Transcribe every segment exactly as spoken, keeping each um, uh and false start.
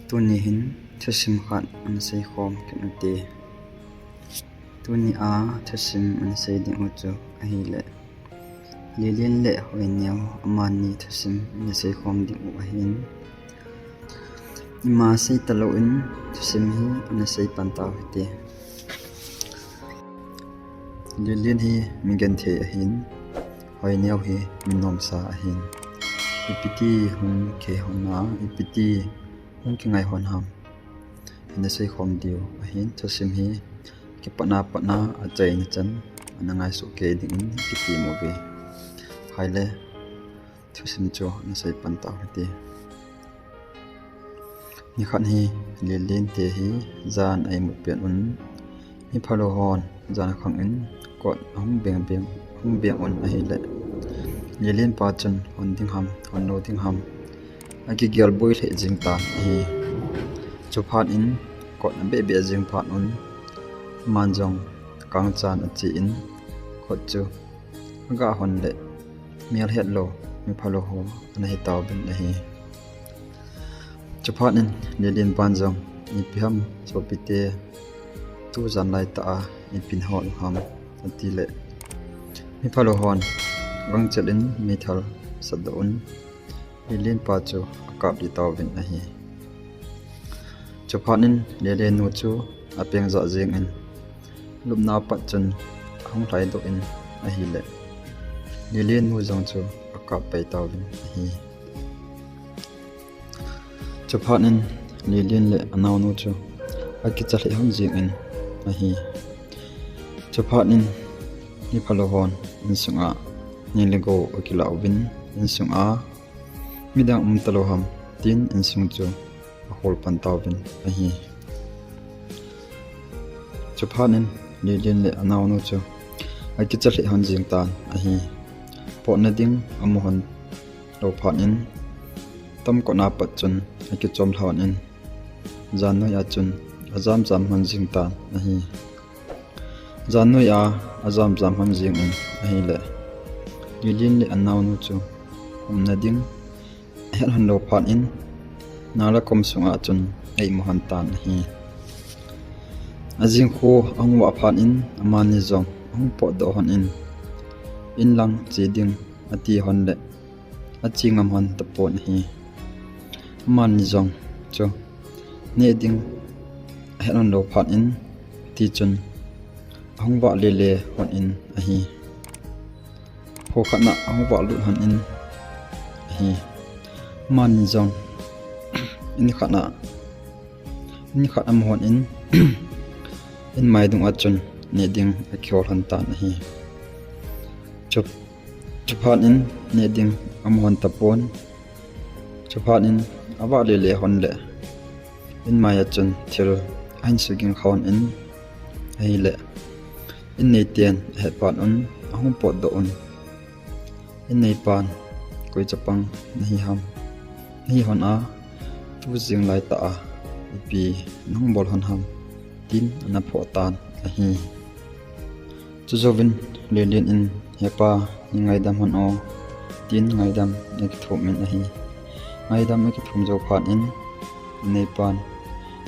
Tuni hin thusim khat ana seikhom kit u hite. Tuni a thusim ana sei ding u chu ahile, Lilin le Hoineo amani thusim ana seikhom ding u ahin. Ima sei talou in thusim hi ana sei pan tau hite. Lilin hi mi genthei ahin, Hoineo hi mi nomsa ahin. Ipiti hung kihon a, ipiti hung kingai hon ham, ana seikhom diu ahin. Thusim hi kipatna patna achaina chan ana ngaisuh kei dingin kitem uve. Haile, thusim chu ana sei pan tau hite. Nikhat hi Lilin te hi jan a imut pet un, mi phalou hon jan khang in kot ahung beng beng, ahung beng un ahile, Lilin pa chun hon ding ham, hon lou ding ham, akigel boi lheh jing tan ahi. Chuphat in kot abeh beh jing phat un, aman jong kangchan ache in, kot chu aga hon le, mel hetlou mi phalou ho ana hi tauvin ahi. Chuphat in Lilin pan jong, ipi ham sopite, tujan lai tah a ipin hol u ham, atile, mi phalou hon gangchel in meithal satdoh un, Lilin pa chu akap lih tauvin ahi. Chuphat in Lilin nu chu apeng jah jeng in, lupna pat chun ahung lhaidoh in ahile, Lilin nu jong chu akap pai tauvin ahi. Chuphat in Lilin le anaonu chu akicha lheh hon jeng in ahi. Chuphat in mi phalou hon insunga nei le gou akilah uvin, insunga midang um talou ham tin insung chu ahol pan tauvin ahi. Chuphat in Lilin le anaonu chu akicha lheh hon jeng tan ahi. Potna ding amu hon lou phat in, tomkot a pat chun akichom lhon in, jan noi a chun ajam jam hon jeng tan ahi. Jan noi a ajam jam hon jeng in ahile, Lilin le anaonu chu umna ding ahet hon lou phat in, nala kom sunga chun a-imu hon tan ahi. Ajing khu ahung vah phat in, amani jong ahung potdoh hon in, in lang che ding ati hon le, ache ngam hon tapon ahi. Amani jong chu neh ding ahet hon lou phat in, tichun ahung vah lele hon in ahi. Kho khat na ahung vah lut hon in ahi. Amani jong in khat na, in khat amu hon in, in mai dung a chun neh ding akihol hon tan ahi. Chu, chuphat in neh ding amu hon tapon. Chuphat in avah lele hon le, in mai a chun thil ahin suging hon in ahile, in neiten ahet phat un ahung potdoh un, in neipan, koi chapang nahi ham, nahi hon a, tujing lai tah a ipi nahung bol hon ham, tin ana phoh tan ahi. Chujouvin Lilin in, hepa, nei ngaidam hon o, tin ngaidam akithum in ahi. Ngaidam akithum jou phat in, in neipan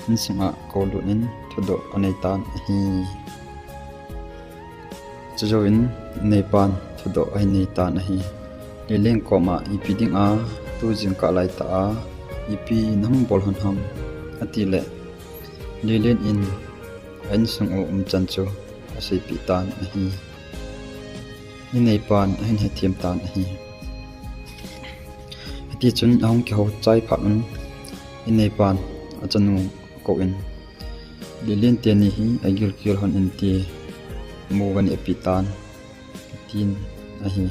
insunga koulut in thudoh anei tan ahi. Chujouvin in neipan thudoh ahin nei tan ahi. Lilin koma, ipi dinga tujing kah lai tah a ipi nahung bol hon ham, atile, Lilin in a insung u umchan chu aseipeh tan ahi. In neipan ahin hethem tan ahi. Hitichun ahung kihou chai phat un, in neipan achanu akou in, Lilin teni hi agilkel hon in ti, bu ganehpeh tan, atin ahi.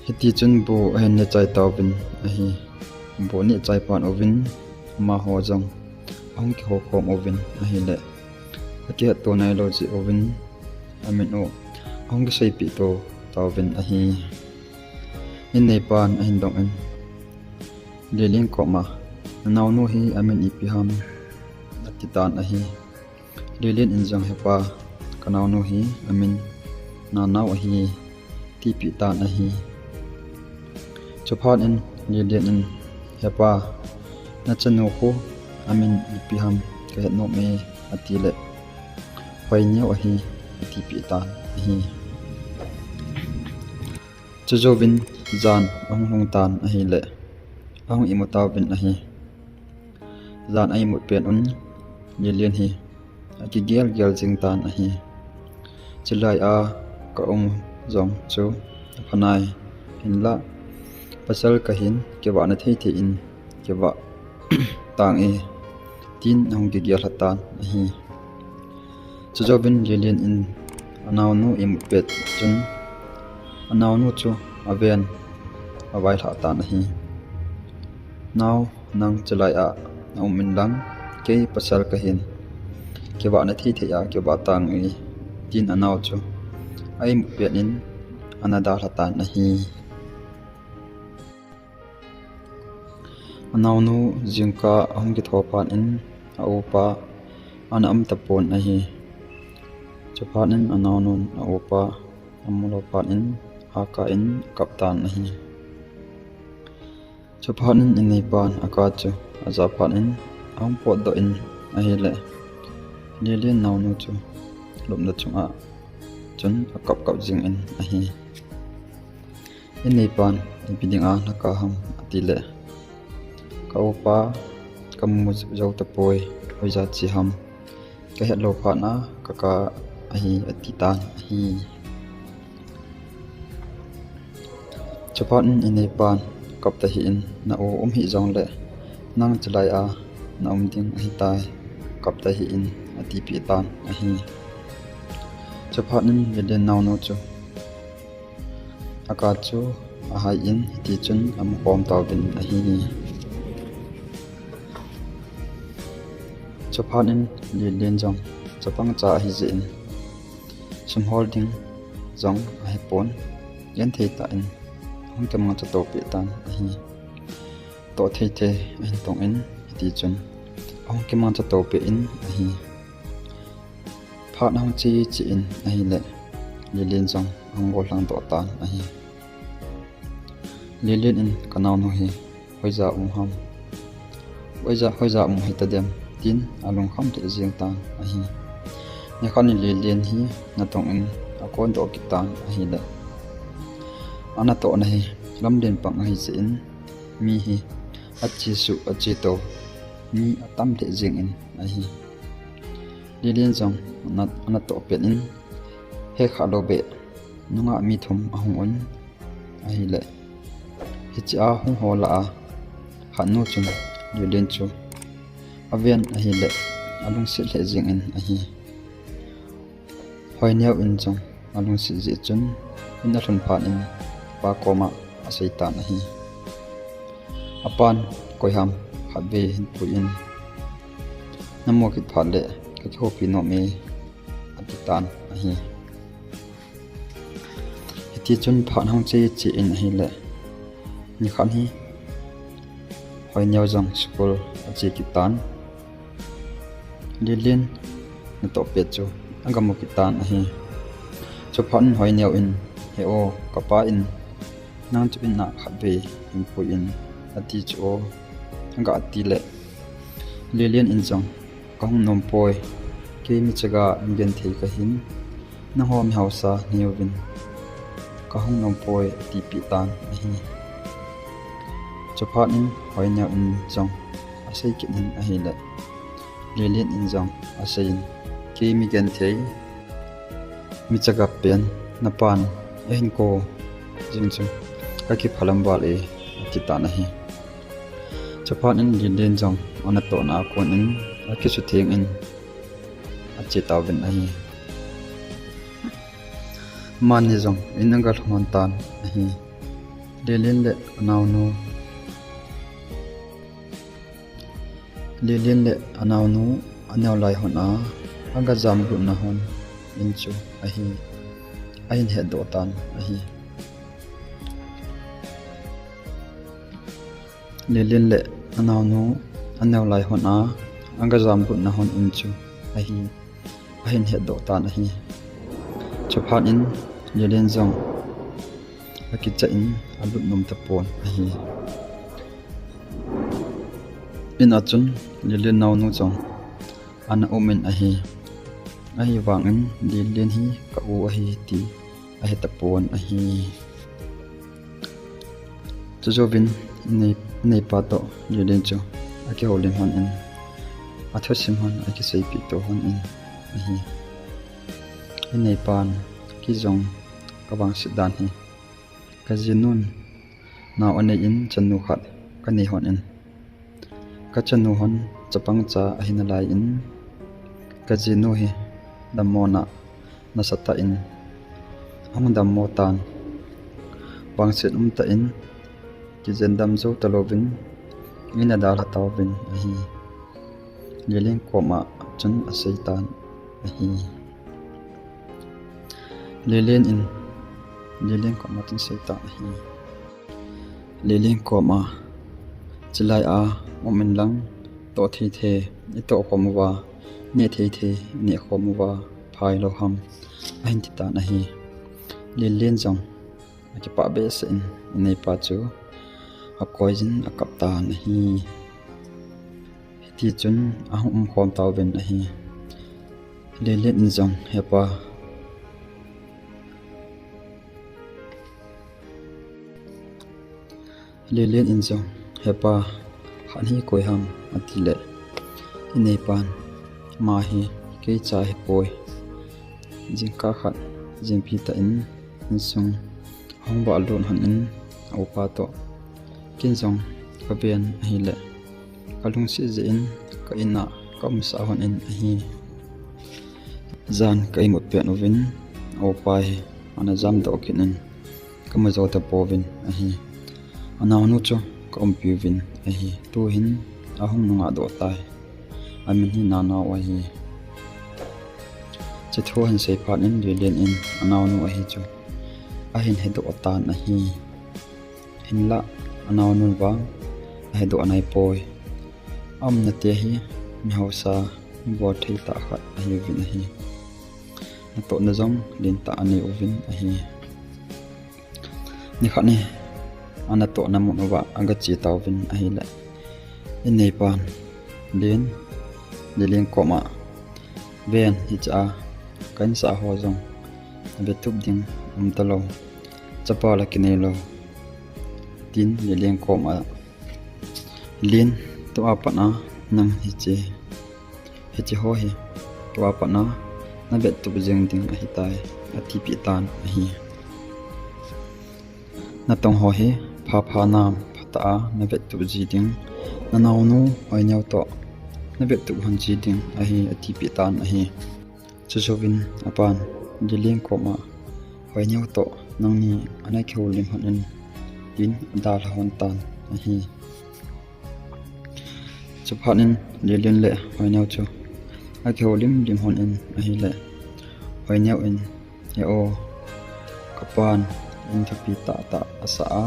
Hitichun bu ahin neh chai tauvin ahi. Bu aneh chai phat uvin, amaho jong ahung kihou khom uvin ahile, akihetto nailou jeh uvin, amin u ahung kiseipeh to tauvin ahi. In neipan ahin dong in, Lilin koma, nanaonu hi amin ipi ham, ati tan ahi. Lilin in jong, hepa, kanaonu hi amin Nanao ahi, tipeh tan ahi. Chuphat in Lilin in, hepa, Nachanu khu amin ipi ham kahet nom e, atile, Hoineo ahi, atipeh tan ahi. Chujouvin jan ahung lhung tan ahile, ahung imu tauvin ahi. Jan a imut pet un, Lelen hi akigel gel jing tan ahi. Chulai a kaum jong chu aphanai, hinla pasal kahin kivahna thei thei in kivah tange, tin ahung kigel lha tan ahi. Chujouvin Lelen in anaonu imut pet chun, anaonu chu aven availhah tan ahi. Nao, nang chulai a naum inlang, kei pasal kahin kivahna thei thei a kivah tange, tin anao chu a imut pet in ana dalha tan ahi. Anaonu jingkah ahung kitho phat in aupa ana um tapon ahi. Chuphat in anaonun aupa amu lou phat in akah in akap tan ahi. Chuphat in ineipan akah chu aja phat in ahung potdoh in ahile, Lelen naonu chu lupna chunga chun akap kap jingin ahi. Ineipan ipi dinga nakap ham, atile, kaupa kamu jou tapoi, hoija che ham kahet lou phat a kakap ahi, ati tan ahi. Chuphat in ineipan, kap tahih in, na u um hih jongle nang chulai a naum ding ahitai, kap tahih in, atipeh tan ahi. Chuphat in Lelen naonu chu akah chu ahai in, hitichun amu khom tauvin ahi. Chuphat in Lelen jong chapang cha ahijeh in, sum hol ding jong ahipon, genthei tah in ahung kimangcha toupeh tan ahi. Toh thei thei ahin tong in, hitichun ahung kimangcha toupeh in ahi. Phat ahung che che in ahile, Lelen jong ahung gollhang doh tan ahi. Lelen in, kanaonu hi hoija um ham, hoija, hoija um hitadem, tin alungkham lheh jeng tan ahi. Nikhat in Lelen hi natong in akondoh kit tan ahile, anatohna hi lamlen pang ahijeh in, mi hi achesuh achetou mi atam lheh jengin ahi. Lelen jong ana, anatoh pet in, hekhah lou beh nungah mi thum ahung un ahile, hichea hung ho lah a khatnu chun Lelen chu aven ahile, alungset lheh jengin ahi. Hoineo in jong alungset jeh chun, in alhun phat in apa koma asei tan ahi. Apan, koiham khatvei hinpui in, namu kit phat le kakihoupi nom e, ati tan ahi. Hitichun phat ahung che che in ahile, nikhat hi Hoineo jong school ache kit tan. Lelen natoh pet chu agamu kit tan ahi. Chuphat in Hoineo in, he o, kapa in nang chu in a khatvei hinpui in, ati chu o, agah tile, Lelen in jong, kahung nompoi, kei mi chaga mi genthei kahin, nangho mi haosa nahiuvin, kahung nompoi, atipeh tan ahi. Chuphat in Hoineo in jong asei kit in ahile, Lelen in jong asei in, kei mi genthei, mi chaga pen napan ahin kou jing chu kakiphalam val e, ati tan ahi. Chuphat in Lelen jong anatohna a kon in akisutheng in ache tauvin ahi. Amani jong in agalhon tan ahi. Lelen le anaonu, Lelen le anaonu aneo lai hon a agajam lutna hon in chu ahi, ahin hetdoh tan ahi. Lelen le anaonu aneo lai hon a agajam lutna hon in chu ahi, ahin hetdoh tan ahi. Chuphat in Lelen jong akicha in alut nom tapon ahi. In a chun Lelen naonu jong ana um in ahi. Ahivangin Lelen hi ka u ahi ti ahe tapon ahi. Chujouvin inei, ineipa toh Lelen chu akihoulim hon in, athusim hon akiseipeh to hon in ahi. Ineipan, kei jong ka vangset dan hi, ka jinun nao anei in chanu khat ka nei hon in, ka chanu hon chapang cha ahi nalai in, ka jinu hi dammona nasatah in ahung dammo tan, vangset umtah in kijen dam jou talouvin, in a dalha tauvin ahi. Lelen koma chun asei tan ahi. Lelen in, Lelen koma chun asei tan ahi. Lelen koma, chulai a um in lang, toh thei thei itoh khom uva, neh thei thei ineh khom uva, phai lou ham, ahin ti tan ahi. Lelen jong akipah behseh in, ineipa chu akoi jin akap tan ahi. Hiti chun ahung um khom tauvin ahi. Lelen in jong, hepa, Lelen in jong, hepa, khat hi koi ham, ati le, ineipan, ama hi kei cha ahipoi. Jingkah khat, jingpi tah in insung ahung vah lut hon in, a upa toh ken jong ka ven ahile, ka lungset jeh in ka in a ka umsah hon in ahi. Jan ka imut pet uvin, a upa hi ana jamdoh kit in, ka mu jou tapouvin ahi. Anaonu chu ka umpi uvin ahi. Tuhin ahung nungah doh tai. Amin hi Nanao ahi. Hiche thu ahin sei phat in Lelen in anaonu ahi chu ahin hedoh tan ahi. Hinlah, anaonu vang ahedoh naipoi. Aumnate hi mi hausa, mi bolthei tah khat ahiuvin ahi. Natohna jong lentah anei uvin ahi. Nikhat hi anatohna mun uva aga che tauvin ahile, ineipan, Len, Lelen koma, ven, hiche a ka insah ho jong avetup ding umtalou, chapa la kinei lou, tin Lelen koma, Len, tua pat a nang hiche, hiche ho hi tua pat a navettup jeng ding ahitai, atipeh tan ahi. Natong ho hi phapha nam phatah a navettup ji ding, nanaonu Hoineo toh navettup hon ji ding ahi, atipeh tan ahi. Chujouvin apan Lelen koma, Hoineo toh nangni ana kihoulim hon in, tin adalha hon tan ahi. Chuphat in Lelen le Hoineo chu akihoulim lim hon in ahile, Hoineo in, he o, kapan in thupi tahtah asah a,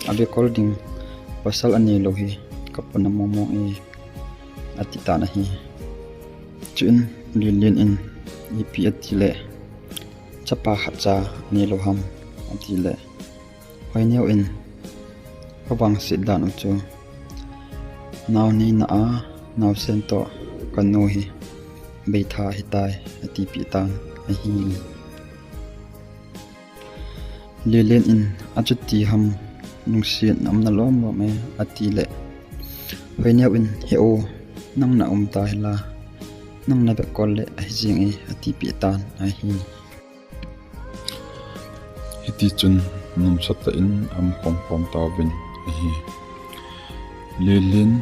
avekol ding pasal aneilou hi kapona mongmong e, ati tan ahi. Chuin Lelen in, ipi atile chapa khatcha aneilou ham, atile, Hoineo in, ka vangset dan u chu nao neina a naosen toh kanu hi beitha ahitai, atipeh tan ahi. Lelen in, achuti ham, lungset na umna lomlom e, atile, Hoineo in, he o, nang na um tahila, nang navekol le ahi jeng e, atipeh tan ahi. Hitichun nomsatah in aum khomkhom tauvin ahi. Lelen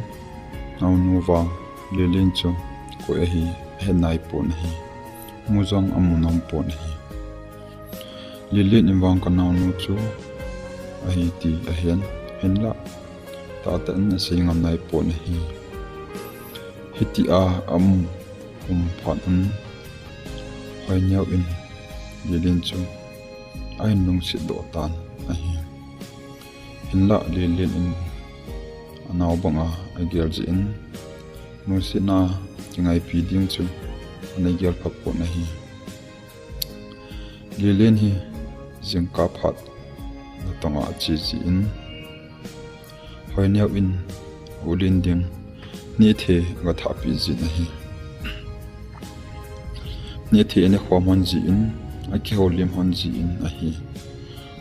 naonu vang, Lelen chu koi ahi ahe naipon ahi. Mu jong amu nompon ahi. Lelen in vang kanaonu chu ahi ti ahen, hinlah tahtah in asei ngam naipon ahi. Hitia aum um phat un, Hoineo in Lelen chu ahin lungset doh tan ahi. Hinlah Lelen in anao banga agel jeh in, lungsetna kingaipi ding chu ana gel phapon ahi. Lelen hi jingkah phat natonga ache jeh in, Hoineo in ulen ding Nithei aga thahpeh jin ahi. Nithei ana khom hon jin, akihoulim hon jin ahi.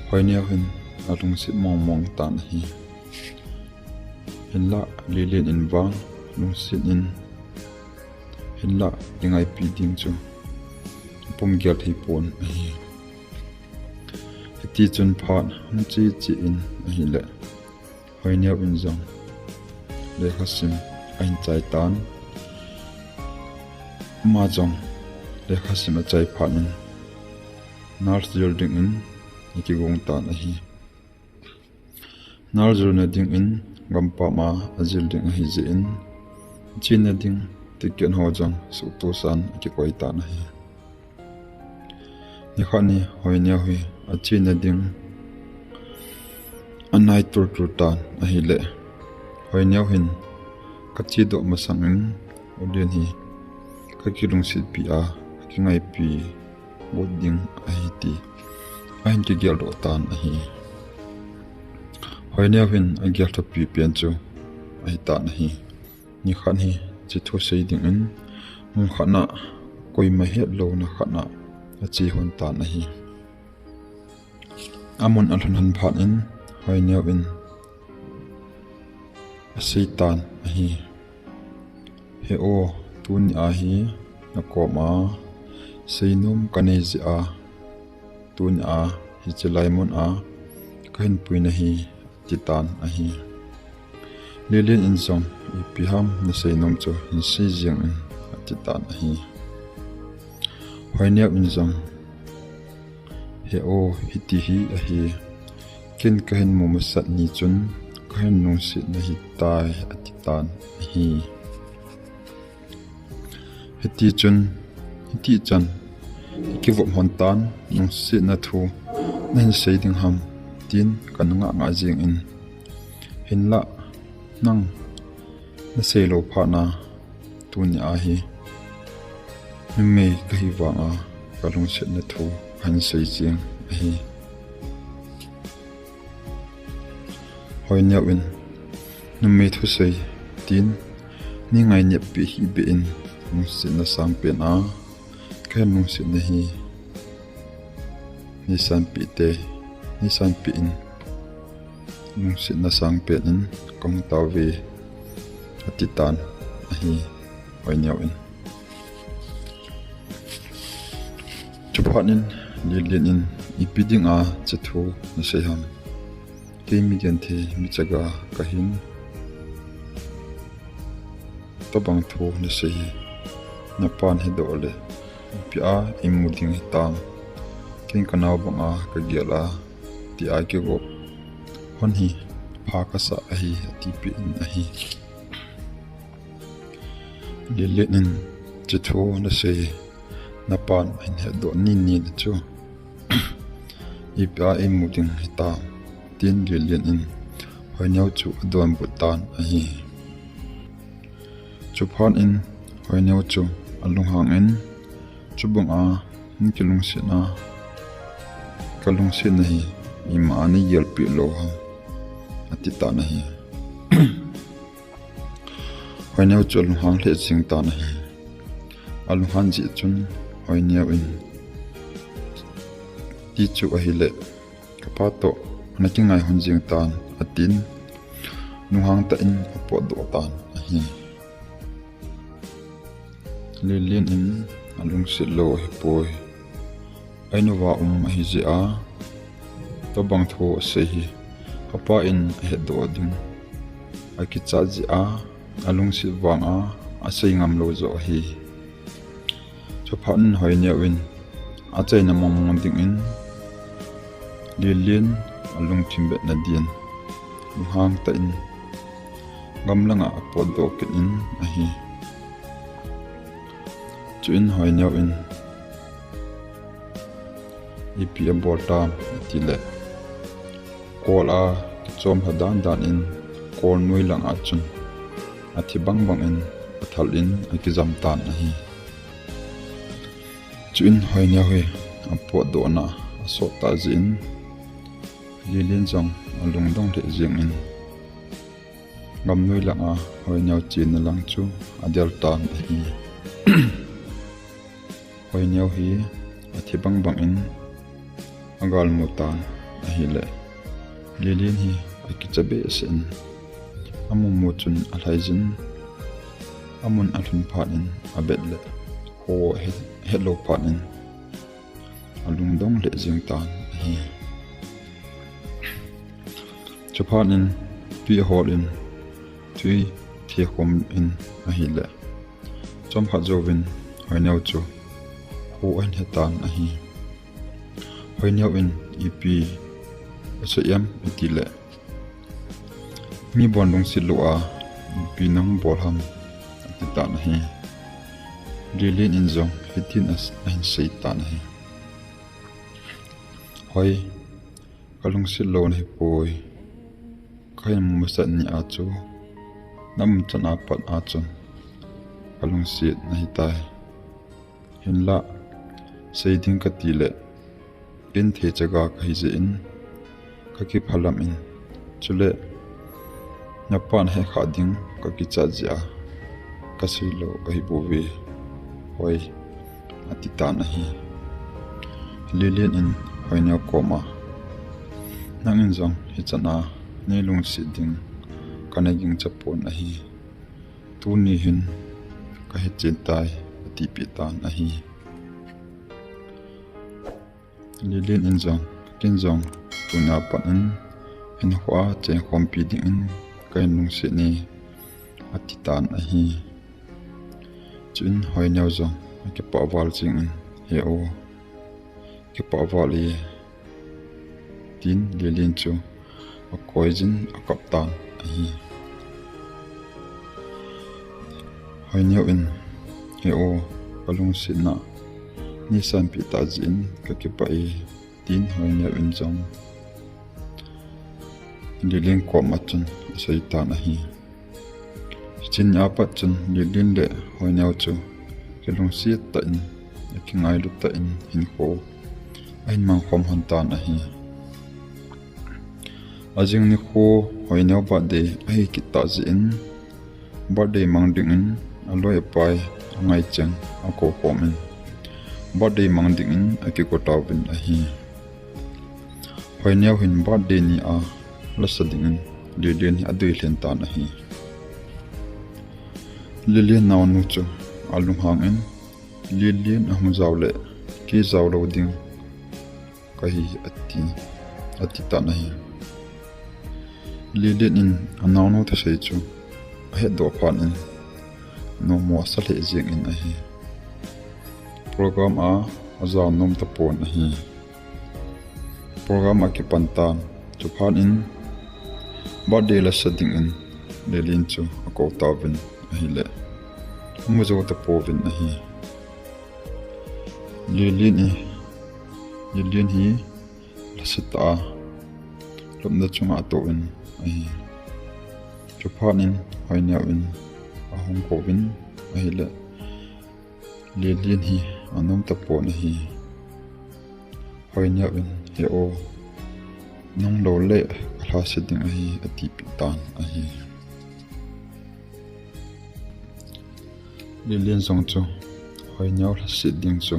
Hoineo hin alungset mongmong tan ahi. Hinlah Lelen in vang lungset in, hinlah kingaipi ding chu apom gel thei pon ahi. Hitichun phat hung che che in ahileh, Hoineo in jong lekha sim ahin chai tan. Ama jong lekha sim achai phat in nurse jil dingin akigong tan ahi. Nurse jilna dingin gampam a ajil ding ahi jeh in, chena ding ticket ho jong suhtosan akikoi tan ahi. Nikhat hi Hoineo hi achena ding anai tultul tan ahileh, Hoineo hin kachedoh masangin, U Len hi kakilungsetpi a, kakingaipi got ding ahi ti ahin kigeldoh tan ahi. Hoineo hin agel thupi pen chu ahi tan ahi. Nikhat hi hiche thu sei dingin mun khat a, koima hetlouna khat a ache hon tan ahi. Amun alhun hon phat in Hoineo in asei tan ahi. He o, tuni a hi nakom a seinom kanei jeh a, tuni a hiche lai mun a kahin puina hi, ati tan ahi. Lelen in jong, ipi ham naseinom chu hinsei jeng in, ati tan ahi. Hoineo in jong, he o, hiti hi ahi. Ken kahin mu masat ni chun kahin lungset nahi tai, ati tan ahi. Hitichun, hitichan ikivop hon tan, lungsetna thu nahin sei ding ham, tin kana ngah ngah jeng in, hinlah nang nasei lou phat a, tuni a hi numei kahi vang a kalungsetna thu kahin sei jeng ahi. Hoineo in, numei thusei, tin, nei ngaineppi hih beh in, lungsetna sangpen a kahin lungsetna hi neisanpeh te, neisanpeh in, lungsetna sangpen in kahung tauve, ati tan ahi, Hoineo in. Chuphat in Lelen in, ipi dinga hiche thu nasei ham? Kei mi genthei, mi chaga kahin, tobang thu nasei hi napan hedoh leh ipi a eimu ding hitam? Ken kanao banga kagel a, tia kigop hon hi pha kasah ahi, atipeh in ahi. Lelen in, hiche thu nasei hi napan ahin hedoh nini le chu ipi a eimu ding hitam, tin Lelen in Hoineo chu adonbut tan ahi. Chuphat in Hoineo chu alunghang in, chubang a nakilungset a, kalungsetna hi ima a neigelpeh lou ham, ati tan ahi. Hoineo chu alunghang lheh jeng tan ahi. Alunghang jeh chun Hoineo in, ti chu ahileh kapa toh nakingai hon jeng tan, atin, lunghang tah in apotdoh tan ahi. Lelen in alungset lou ahipoi. Ainuva um ahi jeh a, tobang thu asei hi kapa in ahetdoh ding akichat jeh a, alungset vang a asei ngam lou joh ahi. Chuphat in Hoineo in achaina mongmong dingin Lelen alungthim betna din lunghang tah in gamlang a apotdoh kit in ahi. Chuin Hoineo in ipi abol tam atileh, kol a kichom lha dan dan in kol noi lang a chun athi bang bang in athal in akijam tan ahi. Chuin Hoineo hi apotdohna asot tah jeh in Lelen jong alungdong lheh jeng in, Gamnoi langa Hoineo chena lang chu adel tan ahi. Hoineo hi athi bangbang in agalmu tan ahile, Lilin hi akicha behseh in, amumu chun alhaijin, amun alhun phat in abet le kho ahet, ahet lou phat in alungdong lheh jeng tan ahi. Chuphat in tui ahol in, tui thekhom in ahile, chomkhat jouvin Hoineo chu kho ahin he tan ahi. Hoineo in ipi asei em atile, mi bon lungset lou a ipi nahung bol ham ati tan ahi. Lilin in jong hitin as-, ahin sei tan ahi. Hoi, kalungset lou nahipoi. Kahin mu masat ni a chu, namu chan a pat a chun kalungset nahitai. Hinlah, sei ding kati le, genthei chaga kahi jeh in, kakiphalam in, chule, napan hekha ding kakichat jeh a, kasei lou ahibouve. Hoi, ati tan ahi. Lilin in Hoineo koma, nangin jong hichan a neilungset ding kana gingcha pon ahi. Tuni hin kahe chen tai, atipeh tan ahi. Lilin in jong, ken jong tuni a pat in hinkho a chengkhompi dingin kahin lungset e, ati tan ahi. Chuin Hoineo jong akipah val jeng in, he o, kipah val e, tin Lilin chu akoijin akap tan ahi. Hoineo in, he o, kalungsetna neisanpeh tah jeh in kakipah e, tin Hoineo in jong Lilin koma chun asei tan ahi. Hiche ni a pat chun Lilin le Hoineo chu kilungset tah in, akingailu tah in hinkho ahin mangkhom lhon tan ahi. Ajing nikho Hoineo birthday ahi kit tah jeh in, birthday mang dingin aloi apai angaicheng akou khom in, birthday mang dingin akigo tauvin ahi. Hoineo hin birthday ni a lasa dingin Lilin hi adei lhen tan ahi. Lilin naonu chu alunghang in, Lilin ahung jao le kei jao lou ding kahi ati, ati tan ahi. Lilin in anaonu thusei chu ahetdoh phat in, nommo asa lheh jeng in ahi. Program a ajao nom tapon ahi. Program akipan tan, chuphat in birthday lasa dingin Lilin chu akou tauvin ahile, amu jou tapouvin ahi. Lilin hi, Lilin hi lasa tah a lupna chunga atouvin ahi. Chuphat in Hoineo in ahung kouvin ahile, Lilin hi anom tapon ahi. Hoineo in, he o, nung lou le kalhase ding ahi, atipeh tan ahi. Lilin jong chu Hoineo lhaset ding chu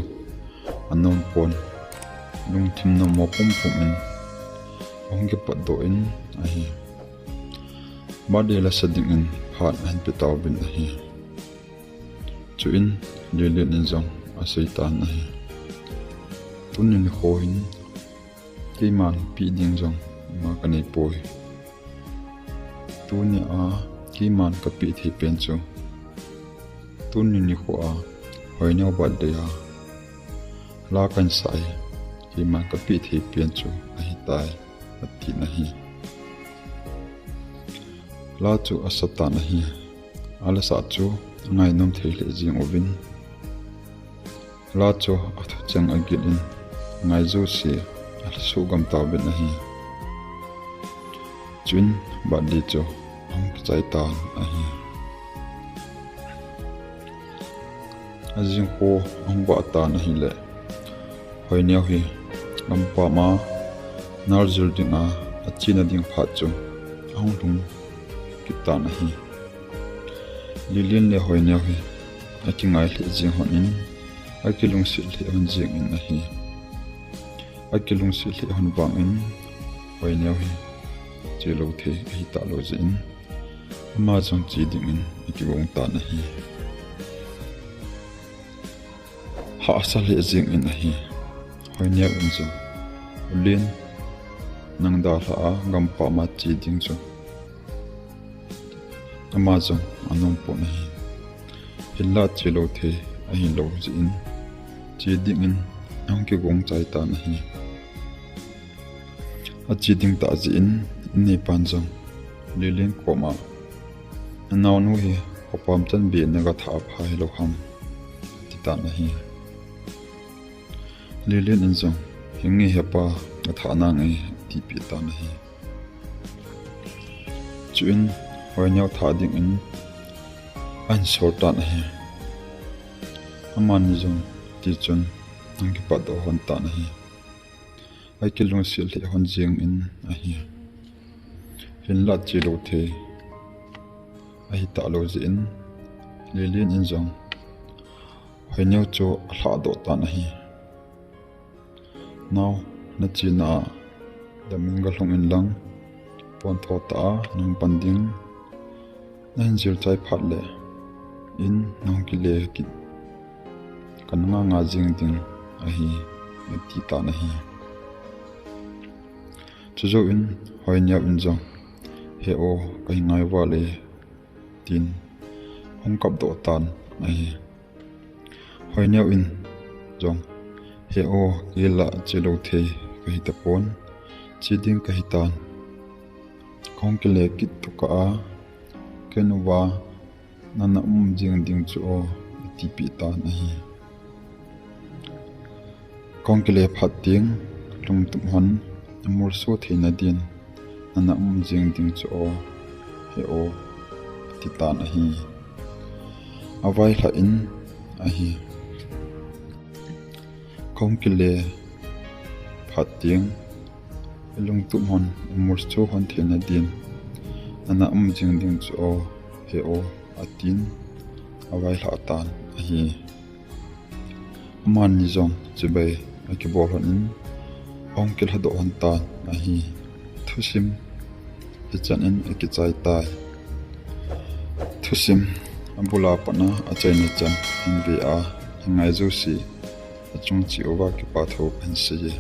anom pon, lungthim nommo pumpum in ahung kipatdoh in ahi. Birthday lasa dingin phat ahin pe tauvin ahi. Chuin Lilin in jong asei tan ahi. Tuni nikho hin keiman peh ding jong ima kaneipoi. Tunia keiman kapeh thei pen chu, tuni nikho a Hoineo birthday a la kahinsah hi keiman kapeh thei pen chu ahitai, atin ahi. La chu asa tan ahi. Alasah chu angainom thei lheh jeng uvin, la chu athucheng agil in, ngai jouse alhasuh gam tauvin ahi. Chuin birthday chu ahung kichai tan ahi. Ajing kho ahung vah tan ahile, Hoineo hi gampam a naljil dinga achena ding phat chu ahung lhung kit tan ahi. Lilin le Hoineo hi akingai lheh jing hon in, akilungset lheh hon jing in ahi. Akilungset lheh hon vang in, Hoineo hi chelou thei ahi talou jeh in, ama jong che ding in akigong tan ahi. Hahsa lheh jing in ahi. Hoineo in jong, U Lin, nang dalha a gampam a che ding chu ama jong anom pon ahi. Hinlah chelou thei ahilou jeh in, che ding in ahung kigong chai tan ahi. Ache ding tah jeh in, inneipan jong Lilin koma, "Nanaonu hi khopam chanbeh na gatha pha hilou ham?" ati tan ahi. Lilin in jong, "Hinge hepa, gatha nange," atipeh tan ahi. Chuin Hoineo tha ding in ahin sol tan ahi. Amani jong tichun ahung kipatdoh hon tan ahi. Akilungset lheh hon jing in ahi. Hinlah chelou thei ahi talou jeh in, Lilin in jong Hoineo chu alhahdoh tan ahi. "Nao, nachena a damin galhung in lang, pontho tah a nahung pan ding, nahin jil chai phat le in nahung kile kit, kana nganga jing ding ahi," ati tan ahi. Chujou in Hoineo in jong, "He o, kahin ngai val e," tin ahung kapdoh tan ahi. Hoineo in jong, "He o, kei lah chelou thei kahi tapon, che ding kahi tan. Kahung kile kit tokah a, kei nuva nana um jing ding chu o," atipeh tan ahi. "Kahung kile phat teng, lungtup hon amolso theina din nana um jing ding chu o, he o," ati tan ahi. Availhah in ahi. "Kahung kile phat teng, ilungtup hon, imolso hon theina din nana um jing ding chu o, he o," atin availhah tan ahi. Amani jong chibai akibol hon in, ahung kilhadoh hon tan ahi. Thusim hichan in akichai tai. Thusim abul a pat a achaina chan hin ve a, hingai jouse achung cheh uva kipa thu kahin sei e.